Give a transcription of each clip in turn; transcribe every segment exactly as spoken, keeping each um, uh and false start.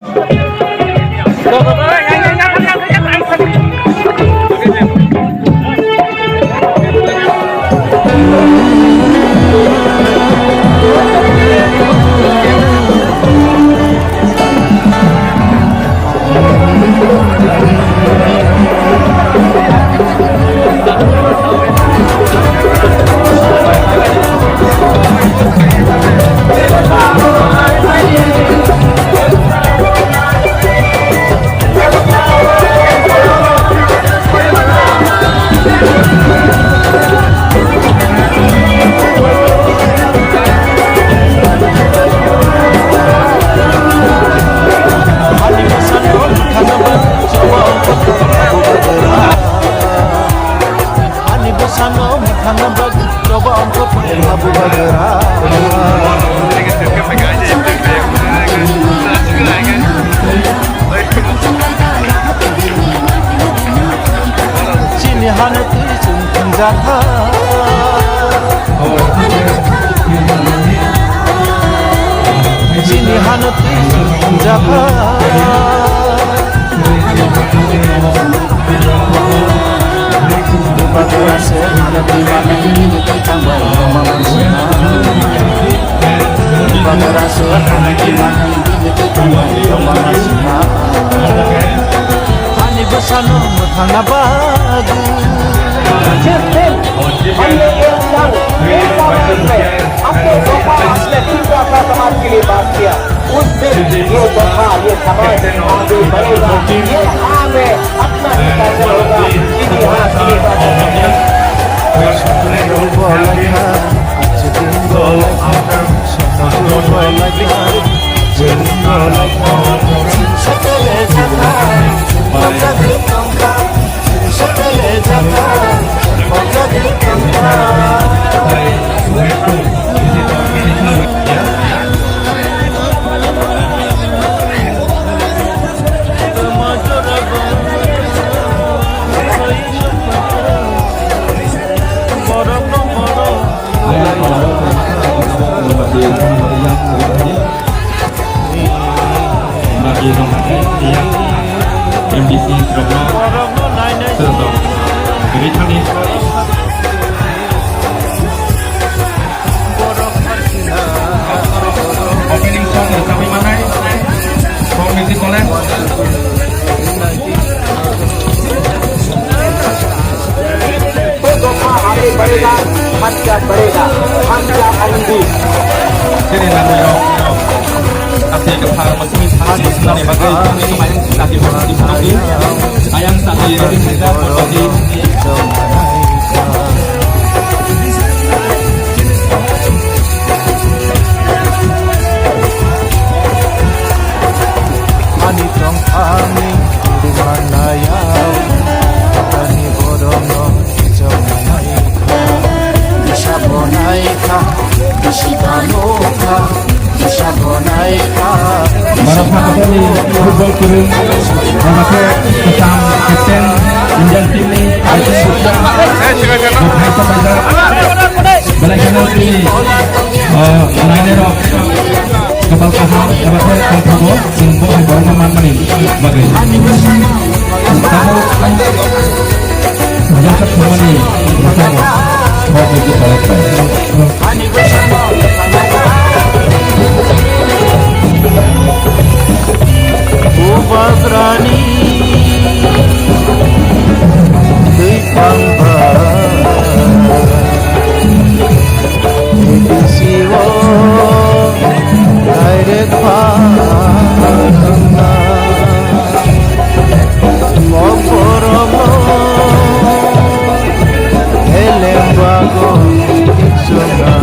Ani bwsano mwthangna bagwi choba ongkha phai habu bagra. Chini hano twi chwng thwngjakha. Chini hano twi chwng thwngjakha. Ani bwsano mwthangna bagwi. हम ये एक संघ, एक बात है, हमने दफा अपने तीन दफा समाज के लिए बात किया। उस दिन ये दफा, ये समाज आगे बढ़ेगा। ये हाँ में अपना हिस्सा जरूर होगा। इतिहास की बात है। M D C rokno sejak rok. Jadi thani opening song rwchapwi manai. Song music college. Chini nangmano, ati kwthar, mosini thani, sinani bagwi, chini mayung sati, sati, sati, ayang sati, ready, sati. Ani tongthangni rwmanaya, ani borokno chongmanai kha, bisa bonai kha, bisi bano kha, bisa bonai kha, bisi Borok hakhe football kwrwng, abo khe kwcham captain, Indian team ni, belai kheno chini, o, nainai rok. Kapal kaham eba khe tongthogo, chwng bo hai borokno manmani bagwi. Tabuk jasa thumani bwskango kok rwgwi tongwi khlai. Bubagrani twi pangba. Bisi o direct pha wngna. Kokborokno eleng bago himsokna.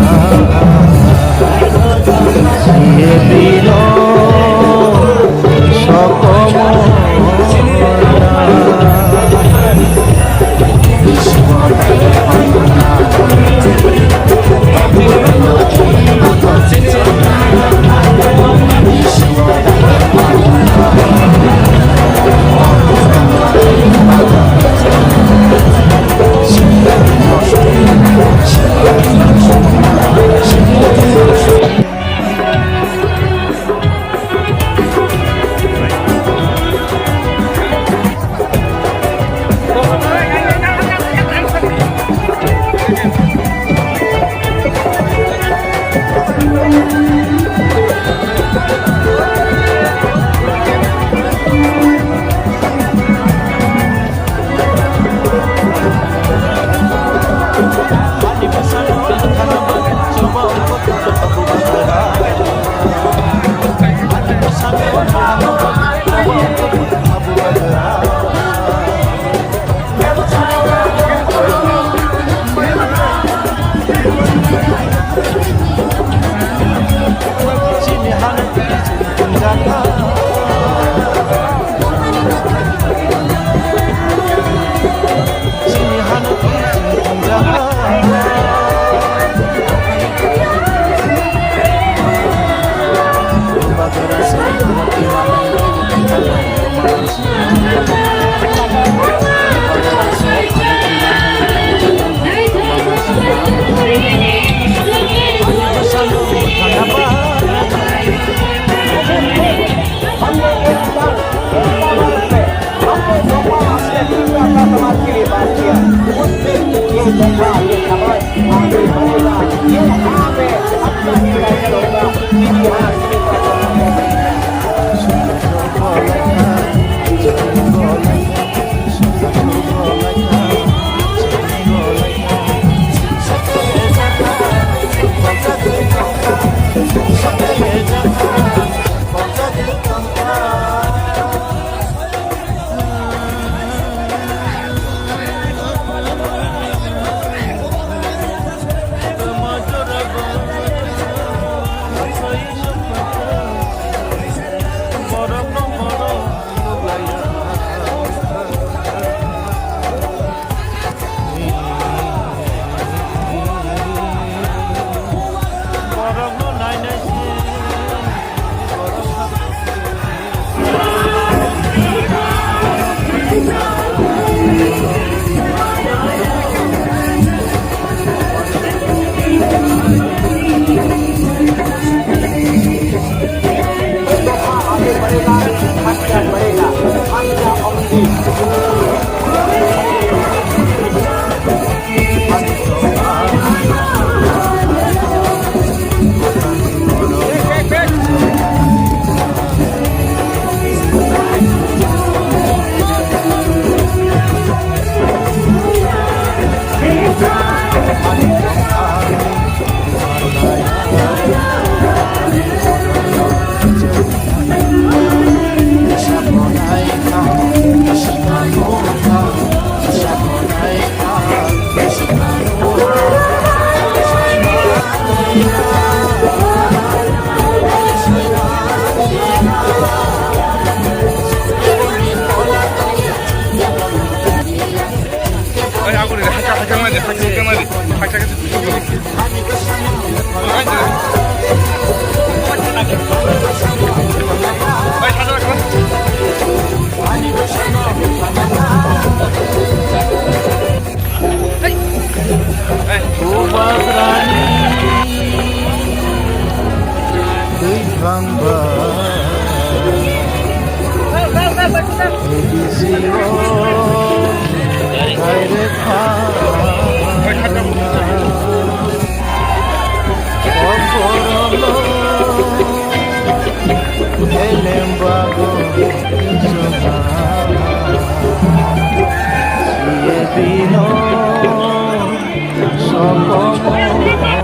Bubagrani twi thangba A B C o direct thangna. Koborokno elembago chwngha. Siye bino sokomorna.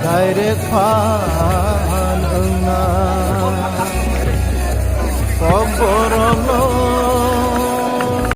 Direct phan wngna kok borok